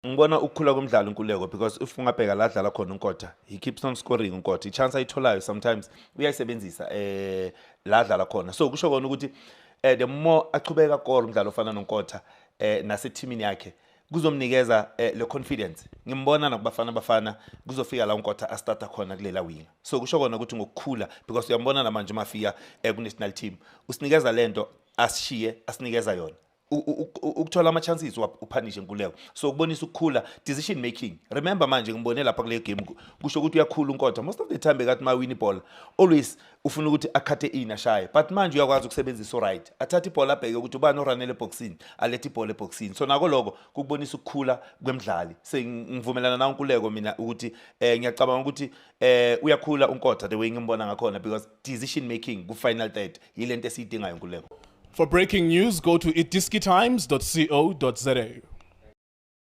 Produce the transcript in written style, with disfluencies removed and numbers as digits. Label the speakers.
Speaker 1: Ngibona ukukhula komdlalo, Nkuleko, because if ungabheka la adlala khona uNkota, he keeps on scoring uNkota. I-chance ayitholayo sometimes uyayisebenzisa la adlala khona. So kusho kona ukuthi the more achubeka kor umdlalo ofana noNkota nasethimini yakhe, kuzomnikeza le confidence. Ngimbona nakubafana bafana, kuzofika la uNkota astarta khona kulela winger. So kusho kona ukuthi ngokukhula, because uyambona namanje mafika ku national team, usinikeza lento asishiye asinikeza yona. Ukuthola ama-chances uphanishe, Nkuleko. So kubonisa ukukhula, decision making. Remember, manje ngibone lapha kule game, kusho ukuthi uyakhula uNkota. Most of the time bekathi ma-win ibhola, always ufuna ukuthi akhathe in, ashaye, but manje uyakwazi ukusebenzisa o-right, athathe ibhola, abheke ukuthi ubani oranele ebhokisini, alethe ibhola ebhokisini. So nako lokho kukubonisa ukukhula kwemdlali. Sengivumelana nawe, Nkuleko, mina ukuthi ngiyacabanga ukuthi uyakhula uNkota the way ngimbona ngakhona, because decision making ku-final third yile nto esiyidingayo, Nkuleko.
Speaker 2: For breaking news, go to idiskitimes.co.za.